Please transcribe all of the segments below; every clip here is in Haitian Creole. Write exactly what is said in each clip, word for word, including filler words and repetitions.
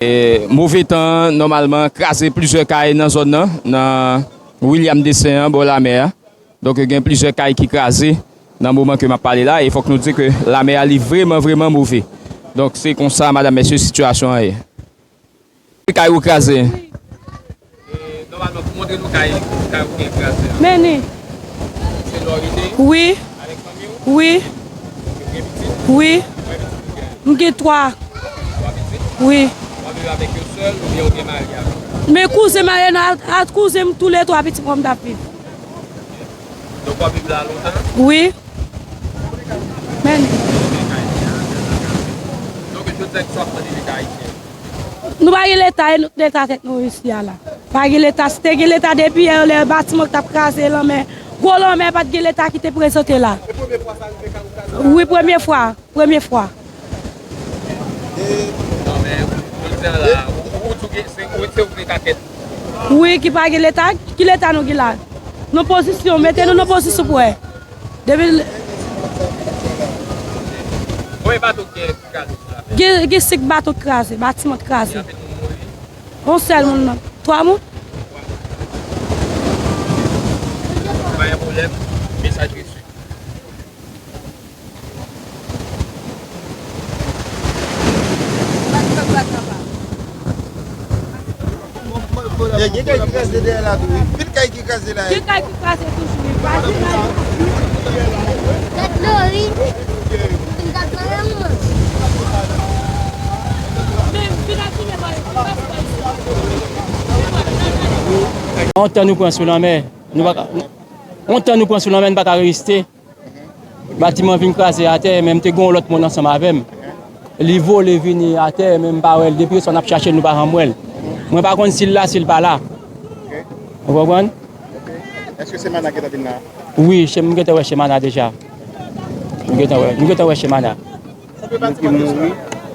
E, move tan an, nòmalman, kraze plizyè kay nan zòn nan, nan William Dessin an, bò lamè a. Donk, gen plizyè kay ki kraze nan moman ke m ap pale la, e fòk nou di ke lamè a, li vrèman, vrèman move. Donk, se konsa, madanm, mesye, sitiyasyon an ye. Kay ou kraze? E, nòmalman, pou montre nou kay, kay ou gen kraze a. Men ni. Se la w rete? Wi. Avèk fanmi w? Wi. Ou gen pitit? Wi. Konbyen pitit ou gen? M gen twa. Twa pitit? Wi. W ap viv avèk yo sèl oubyen ou gen mari avèk yo? Men kouzen m a, a, a kouzen m, toulètwa pitit mwen m t ap viv. Donk w ap viv la lontan? Wi. Men. Donk jodi a, kisa w ap mande Leta ayisyen? Nou pa gen Leta, e nou leta tèt nou isi a la. Pa gen Leta, si te gen Leta depi yè, lè batiman ki t ap kraze lanmè, gwo lanmè, pa t gen Leta ki te prezante la. Se premye fwa sa rive kay ou kraze la? Wi, premye fwa, premye fwa. E, non, men, jodi a la, ou, ou, ou, se ou ki gen kakèt. Wi, ki pa gen Leta, ki Leta nou gen la? Nan pozisyon, mete nou nan pozisyon pou wè. Depi l- Konbyen bato ki gen, ki kraze sou lamè? Gen, gen senk bato k kraze, batiman k kraze. Gen anpil moun mouri? Yon sèl moun nan. Twa moun? Pa gen pwoblèm. Mesaj resi. Gen kay ki kraze dèyè la tou, wi. Pil kay ki kraze la. Gen kay ki kraze toujou, wi. Vwazinay yo. Tèt Lori. Vin gad mwen, mwen. Men, vin ak kounyè, mwen. Yon tan nou pran sou lanmè, nou pa ka, yon tan nou pran sou lanmè, nou pa ka reziste. Batiman vin kraze atè, men m te gen yon lòt moun ansanm avè m. Li vole vini atè, men m pa wè l. Depi yèswa n ap chache l, nou pa janm wè l. Mwen pa konn si l la, si l pa la. Ou konprann? Èske Semana gentan vin la? Wi, se, m gentan wè Semana deja. M gentan wè, m gentan wè Semana. Moun ki mouri.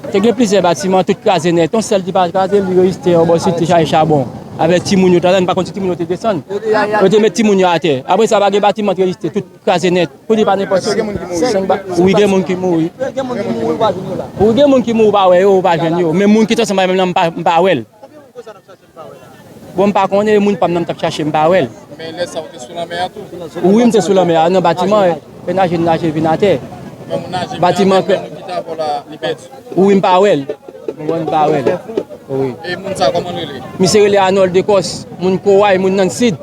Te gen plizyè batiman, tout kraze nèt. Yon sèl ki pa kraze, li reziste anba sit, te chaje chabon. Avèk timoun yo, talè, m pa konn si timoun yo te desann. Yo te met timoun yo atè. Apre sa, pa gen batiman ki reziste, tout kraze nèt. Pou di pa nenpòt. Èske gen moun ki mouri? Senk ba-, wi, gen moun ki mouri. Gen moun ki mouri, ou pa jwenn yo la. Wi, gen moun ki mouri, ou pa wè yo, ou pa jwenn yo. Men moun ki t ansanm avè m nan, m pa, m pa wè l. Bon, m pa konnen, moun pa m nan m t ap chache, m pa wè l. Men lè sa ou te sou lanmè a tou? Wi, m te sou lanmè a, nan batiman, e, e naje, naje vin atè. Batiman ke. Wi, m pa wè l. Mwen, m pa wè l. Wi. E moun sa, kòman l rele? Misye rele Arnold Decos, moun Koway, moun nan Sid.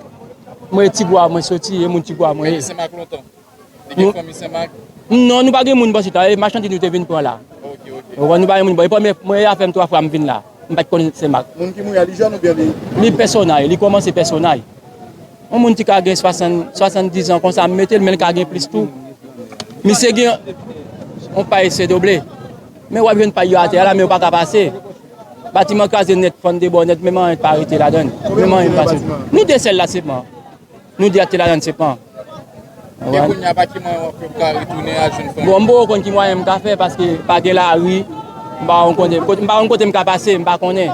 Mwen, Tigwa, mwen soti, e moun Tigwa, mwen ye. Li gen fanmi Senmak? Non, nou pa gen moun bò sit la, e machandiz nou te vin pran la. Ok, ok. Ou konprann, nou pa gen moun bò. E premye, mwen, afè m twa fwa m vin la. M pa t konn Senmak. Moun ki mouri a, li jèn oubyen li? Li pèsonay, li kòmanse pèsonay. Yon moun ki ka gen swasann, swasanndizan konsa, m mete l, men l ka gen plis tou. Misye gen yon pay se doble. Men w ap jwenn pay yo atè a la, men yo pa ka pase. Batiman kraze nèt, fann de bò nèt, menm anyen pa rete ladan l. Menm anyen pa soti. Nou de sèl la sèlman. Nou de a te ladan sèlman. Gen kounye a pa ki mwayen w ap fè pou ka retounen al jwenn fanmi? Bon, m poko konn ki mwayen m ka fè, paske pa gen lari, m pa konn kote, kote, m pa konn kote m ka pase, m pa konnen.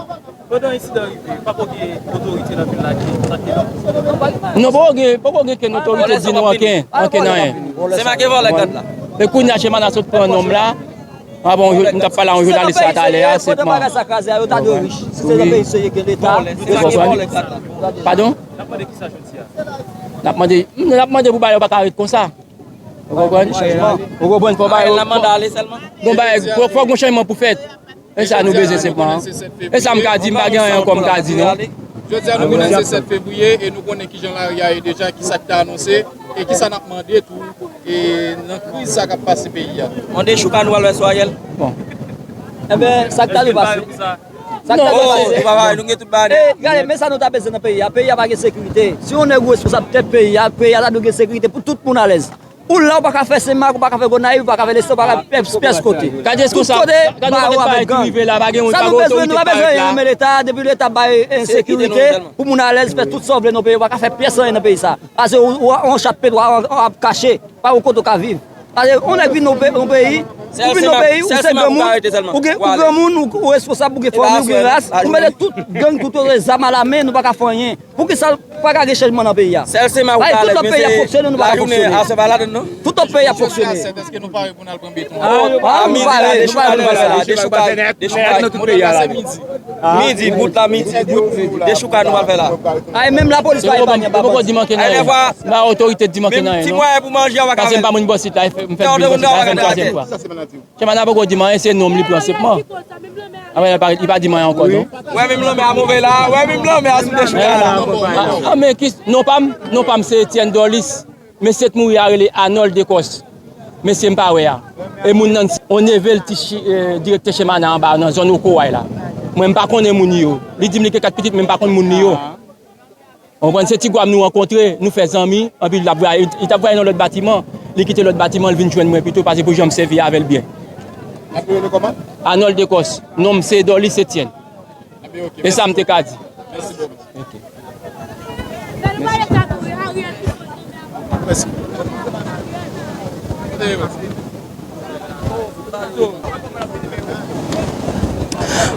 Pandan ensidan rive, pa ko gen otorite nan vil la ki kontakte nou? Non, poko gen, poko gen kenn otorite di nou anken, anken anyen. Se make vòlè gad la. E kounye a Semana sot pran nonm la, a bon, m t ap pale a yon jounalis la talè a, se pandan bagay sa kraze a, yo ta dwe rich. Si se nan peyi serye gen Leta, yo ta gen vòlè gad la. Padon? N ap mande kisa jodi a? N ap mande, n ap mande pou bagay yo pa ka ret konsa. Ou konprann? Ou konprann? Fò bagay yo, fò, fò gon chanjman pou fèt. E sa nou bezwen sèlman. E sa m ka di, m pa gen anyen ankò m ka di non. Jodi a nou vin nan sèt fevriye e nou konnen kijan lari a ye deja, kisa ki te anonse e kisa n ap mande tou e nan kriz sa k ap pase peyi a. Mande Chouka nou al wè sou Ariel. Bon. Enben, sa k ta dwe pase. Sa k ta dwe pase. Nou pa pare, nou gen tout bagay. E, gade, men sa nou ta bezwen nan peyi a. Peyi a pa gen sekirite. Si yon nèg ou responsab tèt peyi a, peyi a ta dwe gen sekirite pou tout moun alèz. Ou la, ou pa ka fè Senmak, ou pa ka fè Gonayiv, ou pa ka fè Lestè, ou pa ka fè pyès, pyès kote. Tout kote, baro avèk gang. Sa nou bezwen, nou pa bezwen anyen nan men Leta, depi Leta bay ensekirite, pou moun alèz, fè tout sa w vle nan peyi, ou pa ka fè pyès anyen nan peyi sa. Pase ou, ou, ou an chat petwa, ou ap kache, pa yon kote ou ka viv. Pase yon nèg vin nan pe-, yon peyi, Ou vin nan peyi, ou se granmoun, ou gen, ou granmoun, ou, ou responsab, ou gen fanmi, ou gen ras, ou mete tout gang, tout zam alamen, nou pa ka fè anyen. Poukisa pa ka gen chanjman nan peyi a? Sèl Senmak ou ka alèz, men se lajounen, aswè pa ladann non. Tout lòt peyi ap fonksyone. Èske nou pare pou n al pran beton? Ah, nou pare, nou pare, nou pare. Dechoukay, dechoukay. Midi, bout la, midi, bout. Dechoukay nou pral fè la. Ay, menm lapolis pa epaye, pa poko di manke nan anyen. Ba otorite di manke nan anyen non. Ti mwayen pou manje a w pa ka fè. Paske m pa moun bò sit la, m fè vin bò sit la, fè m twazyèm fwa. Chèman nan poko di m anyen, se non m li pran senpman. Apre li pa, li pa di m anyen ankò non. Wè menm lanmè a move la, wè menm lanmè a sou dechoukay la. Ah, ah, men ki, non pa m, non pa m se Etienne Dorlis. Mesye t mouri a rele Arnold Decos. Mesye m pa wè a. E moun nan, on neve l ti chi-, eh, direktè chèman nan anba nan zòn Okoway la. Mwen m pa konnen moun li yo. Li di m li gen kat pitit, men m pa konn moun li yo. Ou konprann? Se ti gwa m nou rankontre, nou fè zanmi, anpi l ap vwaye-, li t ap vwaye nan lòt batiman, li kite lòt batiman, l vin jwenn mwen pito, paske pou jan m sèvi avè l byen. Nap rele kòman? Arnold Decos, non m se Dorlis Etienne. Enben, ok, e sa m te ka di. Mèsi bokou. Ok. Mèsi.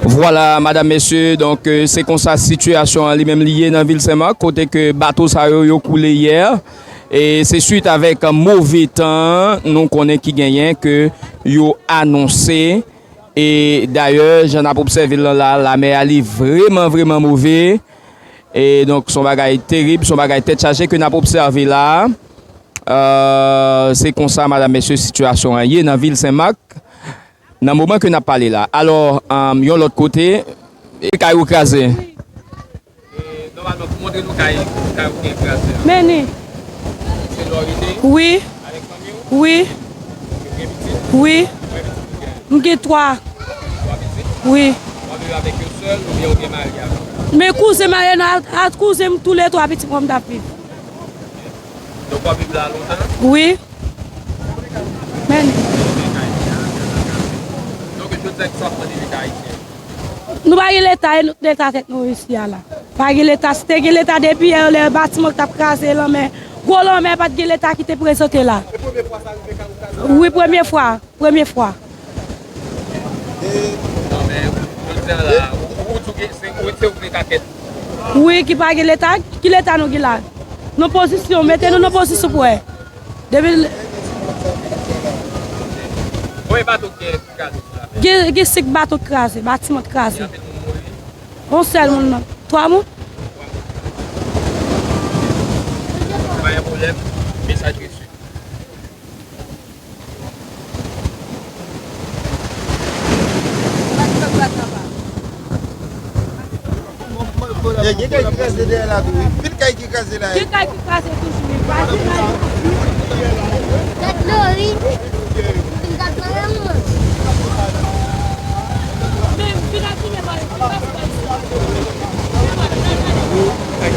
Vwala, madam, mesye, donk, euh, se konsa sitiyasyon an li menm li ye nan vil Senmak, kote ke bato sa yo, yo koule yè. E se swit avèk move tan, nou konnen ki genyen ke yo anonse. E dayè, jan n ap obsève l lan la, lamè a li vrèman, vrèman move. E donk, se yon bagay terib, se yon bagay tèt chaje ke n ap obsève la. Euh, se konsa, madam, mesye, sitiyasyon an ye nan vil Senmak, nan moman ke n ap pale la. Alò, euh, yon lòt kote, e kay ou kraze. E, nòmalman, pou montre nou kay, kay ou gen kraze a. Men ni. Se la w rete? Wi. Avèk fanmi w? Wi. Ou gen pitit? Wi. Konbyen pitit ou gen? M gen twa. Twa pitit? Wi. W ap viv avèk yo sèl oubyen ou gen mari avè w? Men kouzen m a, a, a kouzen m, toulètwa pitit mwen m t ap viv. Donk, w ap viv la lontan? Wi. Men. Donk, jodi a, kisa w ap mande Leta ayisyen? Nou pa gen Leta, e nou t Leta tèt nou isi a la. Pa gen Leta, si te gen Leta depi yè, lè batiman ki t ap kraze lanmè, gwo lanmè, pa t gen Leta ki te prezante la. Se premye fwa sa rive kay ou kraze la? Wi, premye fwa, premye fwa. E, non, men, jodi a la, ou, ou, ou di w gen, se, ou, se ou ki gen kakèt. Wi, ki pa gen Leta, ki Leta nou gen la? Nan pozisyon, mete nou nan pozisyon pou wè. Depi l- Konbyen bato ki gen, ki kraze sou lamè? Gen, gen senk bato k kraze, batiman k kraze. Gen anpil moun mouri? Yon sèl moun nan. Twa moun? Twa moun. Pa gen pwoblèm. Mesaj resi. Gen kay ki kraze dèyè la tou, wi. Pil kay ki kraze la. Gen kay ki kraze toujou, wi. Gad dlo, wi. Gad dlo, wi. Men, vin ak